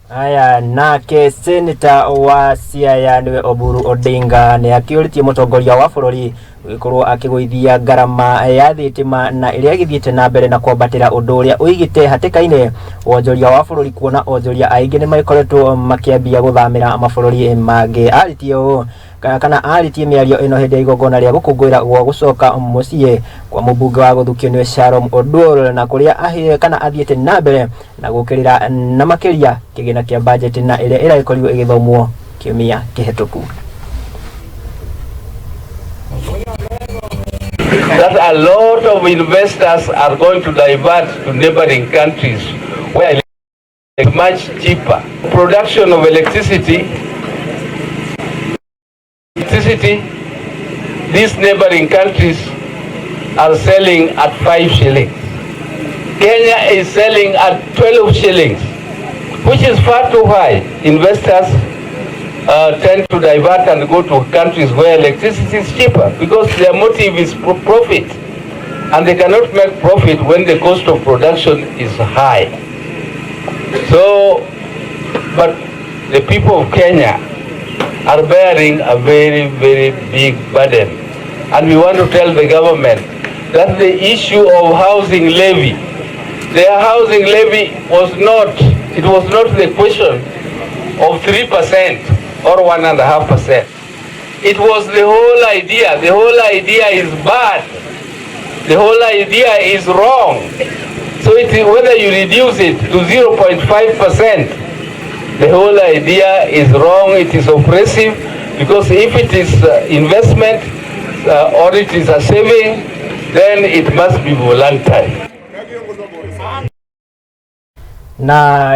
Aya nake seneta wa Siaya niwe Oburu Odinga nĩ akĩũrĩtie mũtongoria wa bũrũri gũgĩkorwo akĩgũithia ngarama ya thitima na ĩrĩa ĩgĩthiĩte na mbere na kwambatĩra, ũndũ ũrĩa ũigĩte hatĩka-inĩ wonjoria wa bũrũri, kuona onjoria aingĩ nĩ magĩkoretwo makĩambia gũthamĩra mabũrũri mangĩ. Arĩtie ũũ kana arĩtie mĩario ĩno hĩndĩ ya igongona rĩa gũkũngũĩra gwa gũcoka mũciĩ kwa mũmbunge wa gũthukio nĩwe Sharon Oduor, na kũrĩa kana athiĩte na mbere na gũkĩrĩra na makĩria kĩgĩna kĩa bajeti na ĩrĩa ĩragĩkorirwo ĩgĩthomwo kiumia kĩhĩtũku. That a lot of investors are going to divert to neighboring countries where it's much cheaper. Production of electricity, these neighboring countries are selling at 5 shillings. Kenya is selling at 12 shillings, which is far too high. Investors tend to divert and go to countries where electricity is cheaper because their motive is profit. And they cannot make profit when the cost of production is high. So, but the people of Kenya are bearing a very, very big burden. And we want to tell the government that the issue of housing levy, their housing levy was not, it was not the question of 3% or 1.5%. It was the whole idea. The whole idea is bad. The whole idea is wrong. So whether you reduce it to 0.5%, the whole idea is wrong. It is oppressive because if it is investment or it is a saving, then it must be voluntary. Na